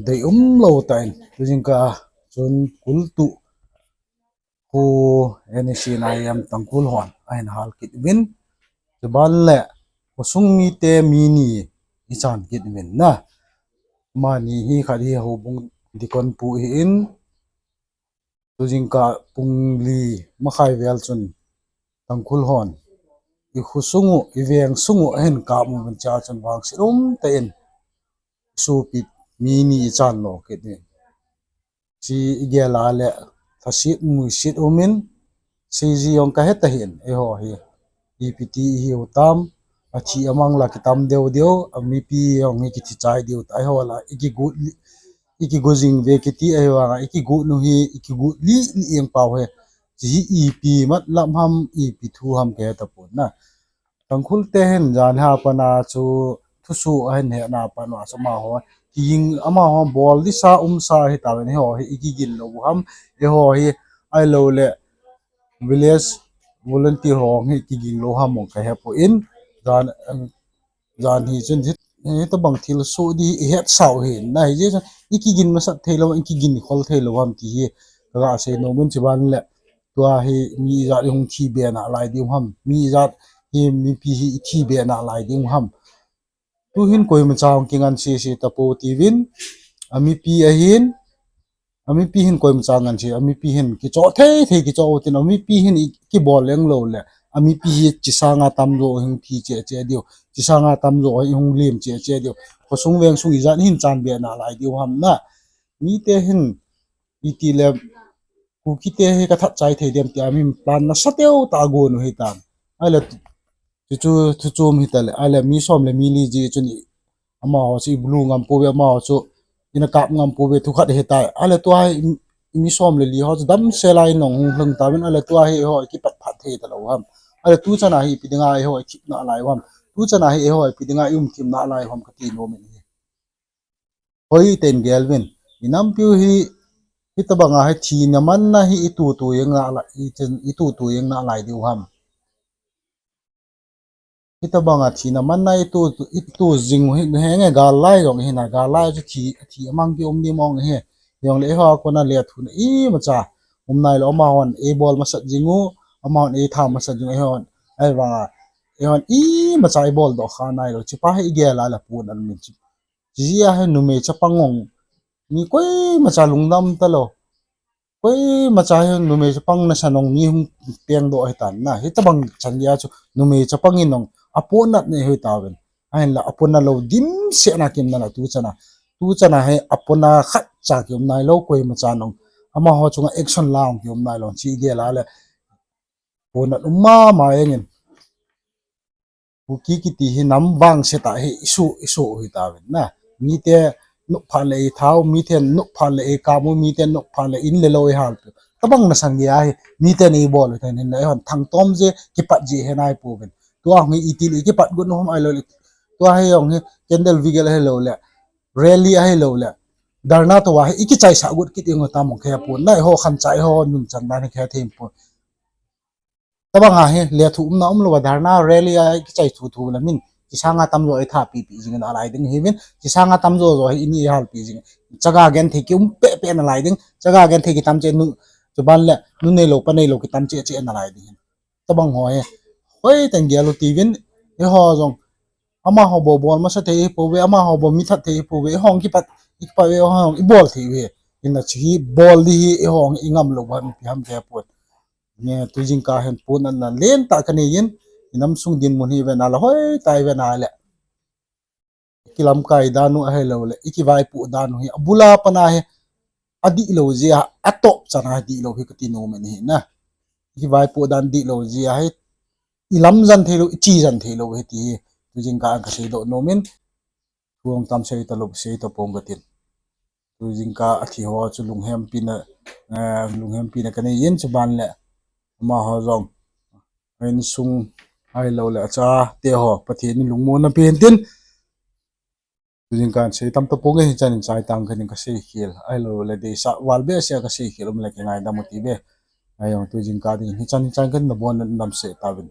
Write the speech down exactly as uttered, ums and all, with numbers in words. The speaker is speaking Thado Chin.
Dei umlou tah in, tujingkah chun kultu khu N S C N I M Tangkhul hon ahin hal kit uvin. Chuban le khosung mite mi ni ichan kit uvin na. Amani hi khat hi houbung deacon pu ahin, tujingkah pung li makhai vel chun Tangkhul hon i khosung u, i veng sung u ahin kap uvin, chua chun vangset umtah in sopi mi ni ichan lo kit uvin. Chu igel a le lhaset muiset umin, seiji jong kahe tahih in, eiho hi ipi ti ihiu tam, athi amang la kitam deu deu, amipi jong hi kithi chai diu ta, eiho la ikigot li, ikigo jing uve kiti, ahivanga ikigot nu hi ikigot lih lih jeng pau hi. Chu hi ipi matlam ham, ipi thu ham kahe tapon na. Tangkhul te hin janhi a pat a chu thusoh ahin hetna a pat uva chu amaho kigin, amaho bol disa umsa hitauvin, eiho hi ikigin lou u ham, eiho hi ahilouleh village volunteer ho hi kigin lou ham jong kahepon, jan, janhi chun hi, hitobang thilsoh di ihetsau hi na, hijeh chun ikigin masat theilou, ikigin khol theilou ham ti hi kaga sei nomin, chuban le tua hi mi ijat ihung thi be nalai diu ham, mi ijat hi mipi hi ithi be nalai diu ham. Tuhin koimacha hung kingansese tapou tiuvin, amipi ahin, amipi hin koimacha nganse, amipi hin kichoh thei thei kichoh utin, amipi hin ikibol leng loule amipi hi chesanga tamjo ihung thi cheh cheh diu, chesanga tamjo ihung lem cheh cheh diu, khosung vengsung ijat hin chan be nalai diu ham na. Mite hin itile, Kuki te hi kathat chai thei dem tia min plan nasateu tah a gon u hitan. Ahile chu, chu thuchom hitale, ahile mi som le mi li jeh chun amaho chu ibulu ngam pouve, amaho chu ina kap ngam pouve, thu khat hitai. Ahile tua hi mi som le li ho chu damsel a inong hung lhung tauvin, ahile tua hi eiho ikipat phat thei talou ham? Ahile tuchan a hi ipi dinga eiho ithip nalai u ham? Tuchan a hi eiho ipi dinga ium thim nalai u ham kati nomin ahi. Hoitah in gel uvin, inampiu hi, hitobanga hi thina manna hi itutu jeng nalai, itutu jeng nalai diu ham? Hitobanga thina manna itu, itu jing u hi henge, gal lai jong hina, gal lai chu thi, thi amang kium di mong hi. Hijongle eiho a kona lethuhna imacha um nailou, amahon eibol masat jing u, amahon eitha masat jing u, eihon, ahivanga eihon imacha ibol doh kha nailou, chupa hi igel a le pon an min chu. Chujeh a hi numei chapang jong, mi koimacha lungdam talou, koimacha hi numei chapang nasan jong mi hung pengdoh ahitan na. Hitobang chan geiya chu numei chapang in jong apohnat nei hitauvin, ahinla apohnat lou dimset na kiumna la tuchan a, tuchan a hi apohnat khatcha kium nailou, koimachan jong amaho chunga action la jong kium nailou, chu igel a le pohnat um mama jengin. Kuki kiti hi nam vangset a hi isoh, isoh u hitauvin na. Mite nop phat le eitha u, mite nop phat le eikap u, mite nop phat le in le lou eihalpeh u. Tobang nasan geiya hi miten eibol u hitan, hinla eihon thangtom jeh, kipat jeh hi naipouvin. Tua hi itile ikipat got u ham, ahiloule tua hi jong hi candle vigil ahiloule rally ahiloule dharna tou a hi ikichaisah got kit jeng u tam jong kahepon na, eiho khancha, eiho nunchan dan hi kahe thei pon. Tobanga hi lethuh umna umlouva dharna rally a ikichai thu thu la min, chesanga tamjo eitha pipi jing nalai ding ahiuvin, chesanga tamjo jo hi in eihalpi jing, chaga genthei kium pehpeh nalai ding, chaga genthei kitam cheh nu, chuban le nu neilou pa neilou kitam cheh cheh nalai ding ahin. Tobang ho hi hoitah in gel u tiuvin, eiho jong amaho bou bol masa thei hipouve, amaho bou mi that thei hipouve, eiho kipat, ikipat ve, eiho ibol thei u hi. Hinla chu hi bol di hi eiho ingam lou uva ipi ham kahepon. Tujingkah hin pohnatna lentah kaneiyin, inam sung dinmun hi ivena le hoitah ivena le, ikilamkai dan u ahiloule ikivaipoh dan u hi abula pat a hi adihlou jeh a, atop chan a dihlou hi kati nomin ahi na. Ikivaipoh dan dihlou jeh a hi ilamjan theilou, ichejan theilou hi ti hi tujingkah a kaseidoh nomin. Thu jong tam sei talou, sei tapong katin. Tujingkah a thi ho chu lunghempina, eh, lunghempina kaneiyin, chuban le amaho jong insung ahiloule achate ho Pathen in lungmonna pen tin. Tujingkah sei tam taponge, hichan in chai tang katin, kaseikhel ahiloule deisah val behseh a kaseikhel um le kingaidam u tiuve. Ahijong tujingkah ding hichan, hichan katin, nabon in damsel tauvin.